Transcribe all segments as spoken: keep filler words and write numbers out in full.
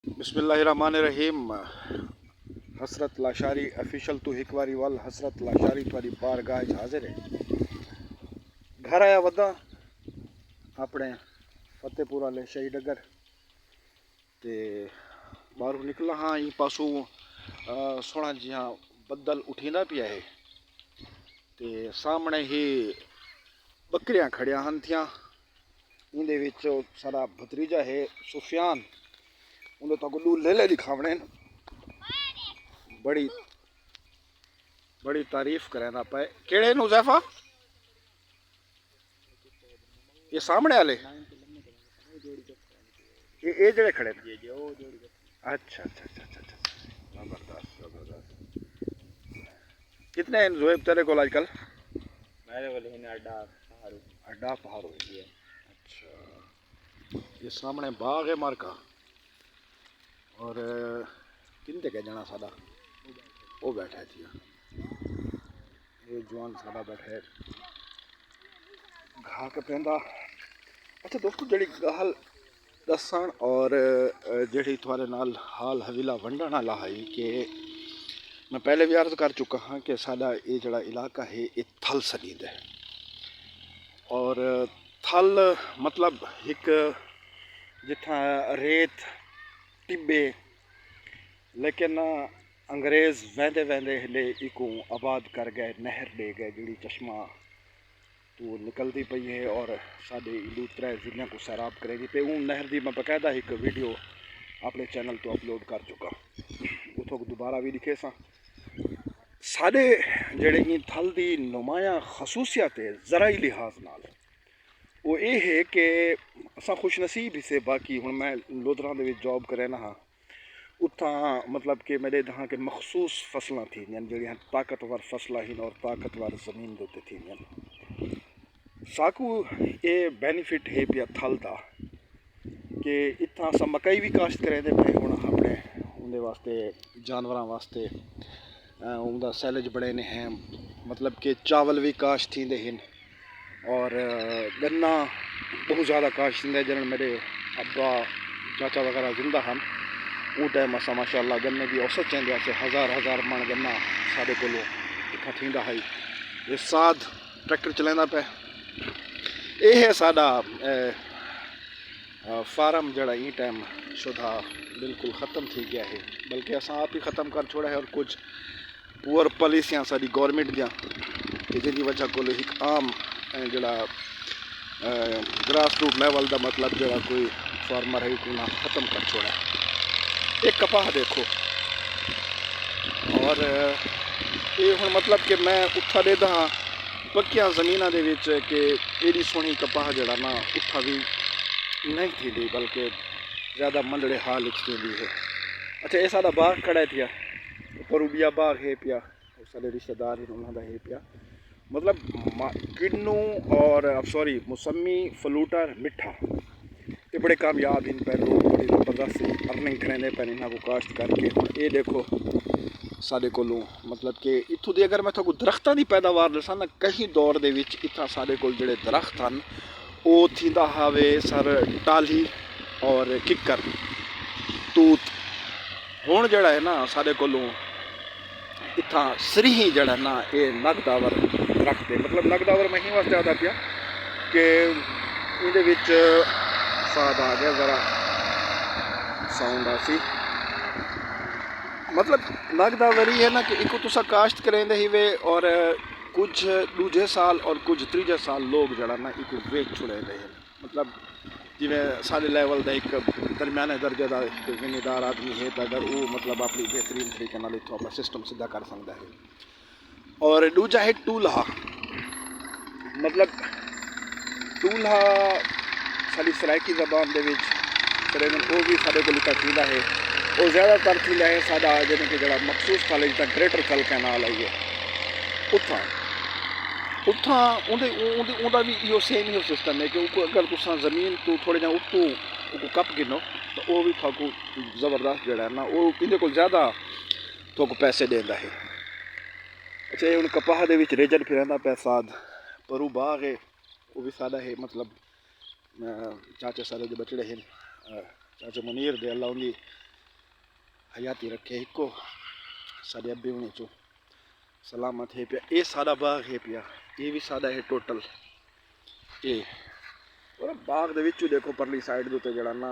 بسم اللہ الرحمن الرحیم۔ حسرت لاشاری آفیشل توں ہک واری ول حسرت لاشاری تہاݙی بارگاہ اچ حاضر ہے۔ گھر آیا وداں اپݨے فتح پور والے شاہی ڈگر تے ٻاہروں نکلا ہاں۔ ایں پاسوں سوہݨا جیہاں بدل اٹھیندا پیا ہے تے سامݨے ہی ٻکریاں کھڑیاں ہن تھیاں۔ ایندے وچ ساݙا بھتریجا ہے سفیان، اوندے تہاکوں ݙو لیلے ݙکھاوݨے ہن۔ بڑی بڑی تعریف کریندا پئے۔ کیڑھے ہن حذیفہ؟ اے سامݨے والے؟ اے اے جڑے کھڑے ہن؟ اچھا اچھا اچھا اچھا اچھا۔ زبردست زبردست۔ کتنے ہن زویب تیرے کول اڄ کل؟ میرے کول ہن اڈا پہاڑو۔ اڈا پہاڑو ہے۔ اچھا۔ یہ سامنے باغ ہے مارکا۔ اور کن تے گجنا ساڈا؟ وہ بیٹھا تھی۔ یہ جوان ساڈا بیٹھا ہے۔ گھا کے پیندا۔ اچھا دوستو، جڑی گال دسن اور جڑی تھوڑے نال حال حویلا ونڈن والا ہے کہ میں پہلے بھی عرض کر چکا ہاں کہ ساڈا یہ جڑا علاقہ ہے یہ تھل سڈیند ہے۔ اور تھل مطلب ہک جتھاں ریت ٹبے، لیکن انگریز ویندے ویندے ہلے ایکوں آباد کر گئے، نہر ڈے گئے جڑی چشمہ تو نکلدی پئی ہے اور ساڈے ایلو ترے ضلعیاں کو سیراب کرے گی پہ اون نہر دی میں باقاعدہ ایک ویڈیو اپنے چینل تو اپلوڈ کر چکا، اتھوں دوبارہ بھی دکھے ساں۔ ساڈے جڑے این تھل دی نمایاں خصوصیت ہے زرعی لحاظ نال، وہ اے ہے کہ اساں خوش نصیب ہسے۔ باقی ہن میں لودھراں دے وچ جاب کرے نہ ہاں، اتھاں مطلب کہ میں ݙیہداں کہ مخصوص فصلاں تھیندیاں ہن جیڑھیاں طاقتور فصلاں ہن اور طاقتور زمین دے اتے تھیندیاں ہن۔ ساکوں اے بینیفٹ ہے پیا تھل دا کہ اتھاں اساں مکئی وی کاشت کریندے پئے ہن اپݨے اوندے واسطے، جانوراں واسطے، اوندا سیلج بݨیندے ہیں، مطلب کہ چاول وی کاشت تھیندے ہن۔ اور گنا بہت زیادہ کاشت تھیندا ہے۔ جنہاں میرے ابا، چاچا وغیرہ زندہ ہن، اوں ٹائم اساں ماشاءاللہ گنے دی اوسط چیندے ہاسے، ہزار ہزار من گنا ساڈے کولوں اکٹھا تھیندا ہئی۔ یہ سعد ٹریکٹر چلیندا پئے۔ یہ ہے ساڈا، اے، آ، فارم جڑا ایں ٹائم شدہ بالکل ختم تھی گیا ہے، بلکہ اساں آپ ہی ختم کر چھوڑا ہے اور کچھ پور پالیسیاں ساڈی گورنمنٹ دیاں کہ جن دی وجہ کول ہک عام، اے، جڑا، اے، گراس روٹ لیول دا مطلب جڑا کوئی فارمر ہے کو نہ ختم کر چھوڑا ہے۔ ایک کپاہ دیکھو اور، اے، یہ ہن مطلب کہ میں اتھا دے دہاں پکیاں زمیناں دے وچ کہ ایڈی سوہنی کپاہ جڑا نا اتھا بھی نہیں تھی دی، بلکہ زیادہ مندڑے حال وچ تھی دی ہے۔ اچھا، یہ سارا باغ کھڑا ہے تھیا، پر بیا باغ ہے پیا، سارے رشتہ دار ہیں انہاں دا ہے پیا۔ مطلب، ما-، کنو اور، سوری، موسمی، فلوٹر، مٹھا، یہ بڑے کامیاب ہیں پہ، لوگ بڑی زبردست ارننگ کریں دے پہ انہاں کو کاشت کر کے۔ ہن یہ دیکھو سارے کولوں، مطلب کہ اتھوں دی اگر میں تھوڑا درختاں دی پیداوار دساں نا، کہیں دور دے وچ اتھاں سارے کول جڑے درخت ہن، او تھیندا ہاوے سر ٹالھی اور ککر، توت۔ ہن جڑا ہے نا سارے کولوں اتھاں سریہیں جڑا نا، اے نگداور درخت ہے۔ مطلب نگداور میں ہی واسطے آدا پیا کہ ایندے وچ ساد آ گیا، ذرا ساؤنڈ آسی۔ مطلب نگداور یہ ہے نا کہ ایکو تسا کاشت کریں دے ہی وے اور کچھ دوجھے سال اور کچھ تریجھے سال لوگ جڑا نا ایکو ویچ چھڑے دے ہیں۔ مطلب جویں سارے لیول دا ایک درمیانے درجے دا ایک ذمہ دار آدمی ہے، تو اگر وہ مطلب اپنی بہترین طریقے نال اتھوں اپنا سسٹم سدھا کر سکتا ہے۔ اور ݙوجھا ہے ٹولہا، مطلب ٹولہا ساݙی سرائیکی زبان دے وچ تقریباً او وی ساݙے کول اتھاں تھیندا ہے۔ او زیادہ تر تھیندا ہے ساݙا جیڑھے کہ جیڑھا مخصوص تھل ہے، جتھاں گریٹر تھل کینال آئی ہے، اتھاں اتھاں اوندے اوندے اوندا وی ایہو سیم ایہو سسٹم ہے کہ اوکوں اگر تساں زمین توں تھوڑے جہاں اتوں اوکوں کپ گھنو تاں او وی تھاکوں زبردست جیڑھا ہے نا، او ایندے کول زیادہ تھوکوں پیسے ݙیندا ہے۔ اچھا، اے ہݨ کپاہ دے وچ ریجن پھریندا پئے سعد، پروں باغ ہے، او وی ساݙا ہے، مطلب، اے، چاچے ساݙے دے ٻچڑے ہن، اے، چاچے منیر دے، اللہ اوندی حیاتی رکھے ہکو ساݙے ابے ہوݨیں چوں سلامت ہے پیا۔ اے ساݙا باغ ہے پیا، اے وی ساݙا ہے ٹوٹل۔ اے اور باغ دے وچوں ݙیکھو پرلی سائیڈ دے اُتے جیڑھا نا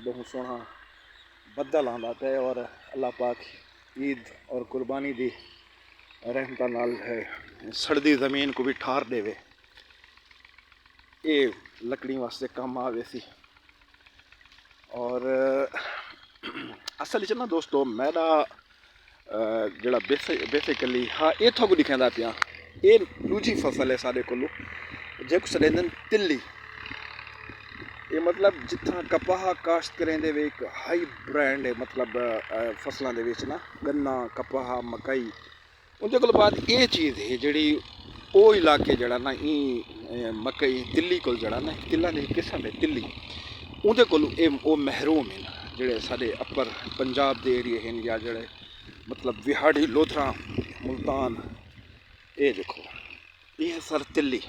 ٻہوں سوہݨا بدل آندا پئے اور اللہ پاک عید اور قربانی دی رحمتاں نال ہے سڑدی زمین کوں وی ٹھار ݙیوے۔ اے لکڑیں واسطے کم آ ویسی۔ اور اصل اچ نا دوستو میݙا جیڑھا بیسیکلی ہا اے تھوکوں ݙکھیندا پیاں، اے ݙوجھی فصل ہے ساݙے کولوں جیکوں سݙیندن تلی۔ اے مطلب جتھاں کپاہ کاشت کریندے وے ہک ہائی برانڈ ہے مطلب فصلاں دے وچ نا گنا، کپاہ، مکئی، اوندے کولوں بعد اے چیز ہے جیڑھی او علاقے جیڑھا نا ایں مکئی تلی کول جیڑھا نا تلاں دی قسم ہے تلی، اوندے کولوں اے او محروم ہن جیڑھے ساݙے اپر پنجاب دے ایریے ہن یا جیڑھے مطلب وہاڑی، لودھراں، ملتان۔ اے ݙیکھو، اے ہے سر تلی۔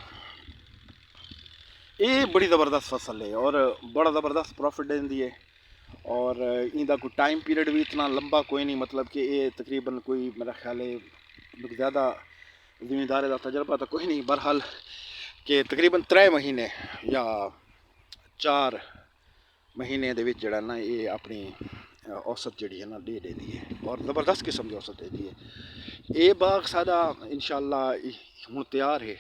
اے بڑی زبردست فصل ہے اور بڑا زبردست پروفٹ ݙیندی ہے۔ اور ایندا کوئی ٹائم پیریڈ وی اتنا لمبا کوئی نہیں، مطلب کہ اے تقریباً کوئی میرا خیال ہے زیادہ زمیندار دا تجربہ تاں کوئی نہیں، بہرحال کہ تقریباً ترے مہینے یا چار مہینے دے وچ جیڑھا نا اے اپݨی اوسط جیڑھی ہے نا ݙے ݙیندی ہے اور زبردست قسم دی اوسط ݙیندی ہے۔ اے باغ ساݙا انشاءاللہ ہݨ تیار ہے۔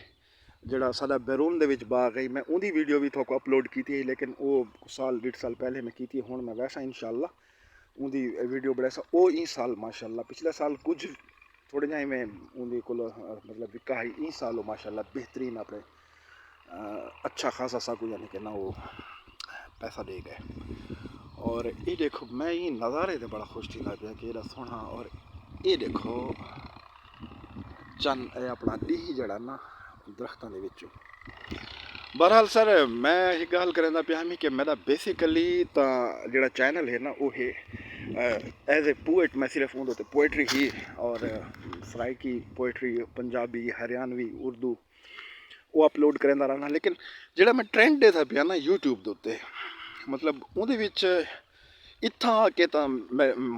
جیڑھا ساݙا بیرون دے وچ باغ ہے، میں اوندی ویڈیو وی تھوکوں اپلوڈ کیتی ہے، لیکن او سال ݙیڈھ سال پہلے میں کیتی ہے، ہݨ میں ویساں انشاءاللہ اوندی ویڈیو بݨیساں۔ او ایں سال ماشاءاللہ پچھلے سال کجھ تھوڑے جاہیں میں اوندے کول مطلب وکا ہئی، ایں سال او ماشاءاللہ بہترین اپݨے اچھا خاصا ساکوں یعنی کہ نا او پیسہ ݙے ڳئے۔ اور اے ݙیکھو میں ایں نظارے تے بڑا خوش تھیندا پیاں کہ ایݙا سوہݨا اور اے ݙیکھو چن اے اپݨا ݙینہہ جیڑھا نا درختاں دے وچوں۔ بہرحال سر میں ہک ڳالھ کریندا پیا ہمی کہ میݙا بیسیکلی تاں جیڑھا چینل ہے نا او ہے ایز اے پوئٹ میں صرف اوندے تے پوئٹری ہی اور سرائیکی پوئٹری، پنجابی، ہریانوی، اردو او اپلوڈ کریندا رہنا، لیکن جیڑھا میں ٹرینڈ ݙیکھدا پیاں نا یوٹیوب دے اُتے مطلب اوندے وچ اتھاں آ کے تاں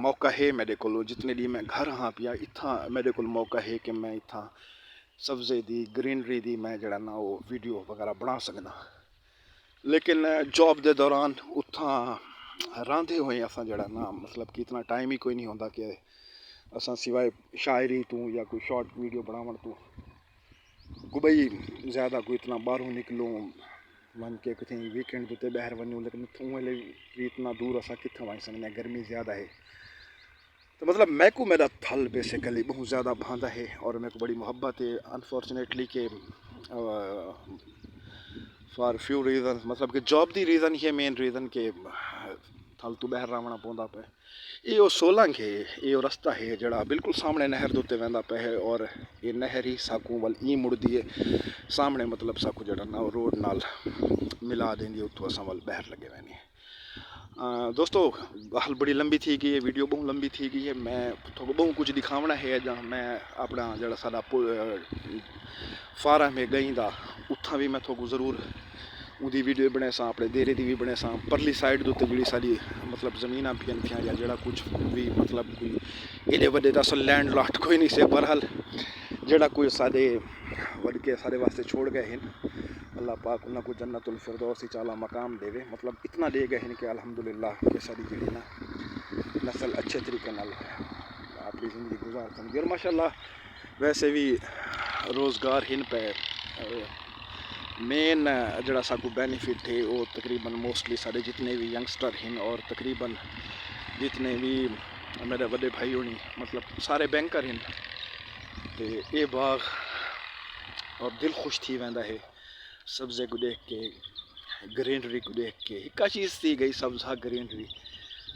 موقع ہے میݙے کولوں، جتنے ݙینہہ میں گھر ہاں پیا اتھاں میݙے کول موقع ہے کہ میں اتھاں سبزے دی، گرینری دی میں جیڑھا نا او ویڈیو وغیرہ بݨا سڳداں۔ لیکن جاب دے دوران اتھاں رہندے ہوئے اساں جیڑھا نا مطلب کہ اتنا ٹائم ہی کوئی نہیں ہوندا کہ اساں سوائے شاعری توں یا کوئی شارٹ ویڈیو بݨاوݨ توں کوں ٻئی زیادہ کوئی اتنا ٻاہروں نکلوں ونڄ کے کتھیں ویکینڈ دے اُتے ٻاہر ونڄوں، لیکن اوں ویلے وی اتنا دور اساں کتھاں ونڄ سڳدے ہیں، گرمی زیادہ ہے۔ تو مطلب میکوں میݙا تھل بیسیکلی ٻہوں زیادہ بھاندا ہے اور میکوں بڑی محبت ہے۔ انفارچونیٹلی کہ فار فیو ریزنز مطلب کہ جاب دی ریزن ہی ہے مین ریزن کہ تھل توں ٻاہر رہوݨا پوندا پئے۔ اے او سولنگ ہے، اے او رستہ ہے جیڑھا بالکل سامݨے نہر دے اُتے ویندا پئے ہے اور اے نہر ہی ساکوں ول ایں مڑدی ہے سامݨے مطلب ساکوں جیڑھا نا او روڈ نال ملا ݙیندی ہے، اتھوں اساں ول ٻاہر لڳے ویندے ہیں۔ دوستو، ڳالھ بڑی لمبی تھی ڳئی ہے، ویڈیو ٻہوں لمبی تھی ڳئی ہے۔ میں تھوکوں ٻہوں کجھ ݙکھاوݨا ہے ڄاں میں اپݨا جیڑھا ساݙا فارم ہے ڳئیں دا، اتھاں وی میں تھوکوں ضرور اوندی ویڈیو بݨیساں، اپݨے دیرے دی وی بݨیساں۔ پرلی سائیڈ دے اُتے جیڑھی ساݙی مطلب زمیناں پئین تھیاں یا جیڑھا کجھ وی مطلب کوئی ایݙے وݙے تاں اساں لینڈ لاٹ کوئی نہیں سے، بہرحال جیڑھا کوئی ساݙے وݙکے ساݙے واسطے چھوڑ ڳئے ہن، اللہ پاک انہاں کوں جنت الفردوس اچ اعلیٰ مقام ݙیوے۔ مطلب اتنا ݙے ڳئے ہن کہ الحمدللہ کہ ساݙی جیڑھی نا نسل اچھے طریقے نال اپݨی زندگی گزار سڳدی ہے۔ اور ماشاءاللہ ویسے وی روزگار ہن پئے۔ مین جیڑھا ساکوں بینیفٹ ہے او تقریباً موسٹلی ساݙے جتنے وی ینگسٹر ہن اور تقریباً جتنے وی میݙے وݙے بھائی ہوݨی مطلب سارے بینکر ہن۔ تے اے باغ اور دل خوش تھی ویندا ہے سبزے کوں ݙیکھ کے، گرینری کوں ݙیکھ کے۔ ہکا چیز تھی ڳئی سبز ہا گرینری۔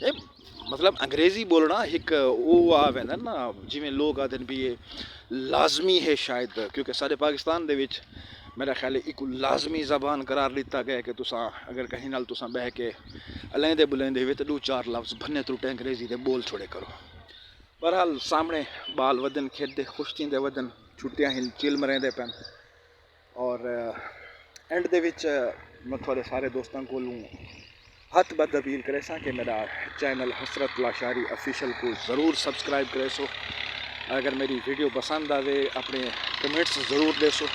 اے مطلب انگریزی ٻولݨا ہک او آ ویندا نا، جیویں لوک آہدن بھی اے لازمی ہے شاید، کیونکہ ساݙے پاکستان دے وچ میرا خیال ہے ایکوں لازمی زبان قرار ݙتا ڳیا ہے کہ تساں اگر کہیں نال تساں ٻہہ کے الیندے ٻلیندے ہوئے تاں ݙو چار لفظ بھنے ترٹے انگریزی دے ٻول چھوڑے کرو۔ بہرحال سامݨے ٻال ودن، کھیݙدے خوش تھیندے ودن، چھٹیاں ہن، چل مریندے پئن۔ اور اینڈ دے وچ میں تھوڑے سارے دوستاں کولوں ہتھ بدھ اپیل کریساں کہ میرا چینل حسرت لاشاری آفیشل کوں ضرور سبسکرائب کریسو۔ اگر میری ویڈیو پسند آوے، اپنے کمنٹس ضرور ݙیسو،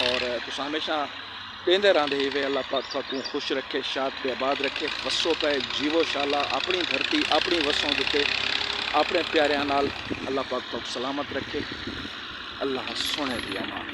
اور تساں ہمیشہ ݙیندے رہندے ہیوے۔ اللہ پاک تہاکوں خوش رکھے، شاد تے آباد رکھے۔ وسو پئے، جیوو شالا، اپݨی دھرتی، اپݨی وسوں دے اتے اپݨے پیاریاں نال۔ اللہ پاک تہاکوں سلامت رکھے۔ اللہ سوہݨے دی امان۔